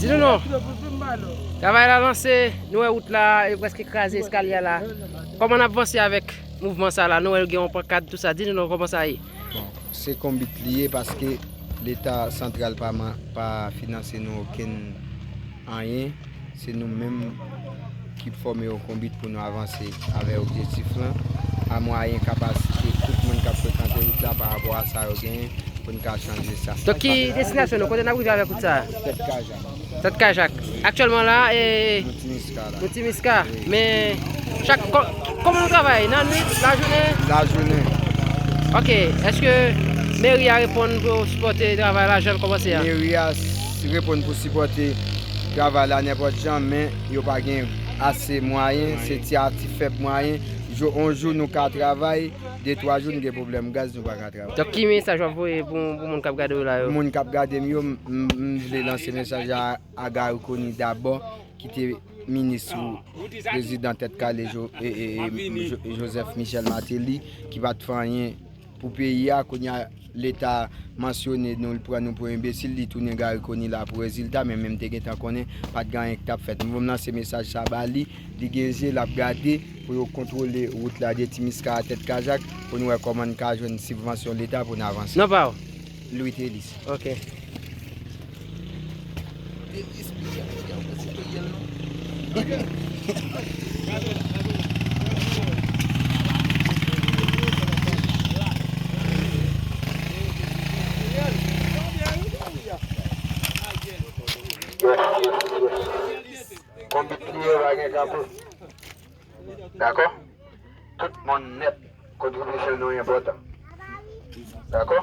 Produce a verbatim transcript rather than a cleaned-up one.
Di nou non. Travay la lanse, nou wè wout la, yo prèske kraze eskalye a la. Kòman n ap vanse avèk mouvman sa la? Nou wè gen yon pankad, tout sa. Di nou non, kòman sa ye? Bon, se konbit li ye paske Leta santral pa, pa finanse nou okenn anyen. Se nou menm ki fòme yon konbit pou nou avanse avè objektif lan, a mwayen kapasite tout moun k ap frekante wout la pa rapò a sa yo genyen pou n ka chanje sa. Donk, ki destinasyon nou? Kote n ap rive avèk wout sa a? Tèt Kajak. Tèt Kajak. Aktyèlman la, e, nou Timiska la. Nou Timiska. Wi. Men, chak, kò-, kòman nou travay? Nan nwit, lajounen? Lajounen. Ok. Èske meri a reponn pou sipòte travay la jan l kòmanse a? Meri a s-, reponn pou sipòte travay la nenpòt jan, men yo pa gen ase mwayen, se ti a ti fèb mwayen. Jou, on jou nou ka travay, de twa jou n gen pwoblèm gaz, nou pa ka travay. Donk, ki mesaj w ap voye pou, pou moun k ap gade w la yo? Moun k ap gade m yo, m, m, m vle lanse mesaj a, a Garry Conille dabò, ki te minis sou prezidan tèt kale Jo-, e, e, e, Jo-, Joseph Michel Martelly, ki pa t fè anyen pou peyi a. Kounye a, Leta mansyone nou, l pran nou pou enbesil, li tounen Garry Conille la pou rezilta, men menm te gentan konnen pa t gen anyen ki t ap fèt. M vle lanse mesaj sa ba li, li gen je, l ap gade pou yo kontwole wout la de Timiska a Tèt Kajak, pou n wè kòman n ka jwenn sibvansyon Leta pou n avanse. Non pa w? Louis Thélis. Ok. Konbit li yo pa gen kanpe. Dakò? Tout moun nèt, kontribisyon nou enpòtan. Dakò?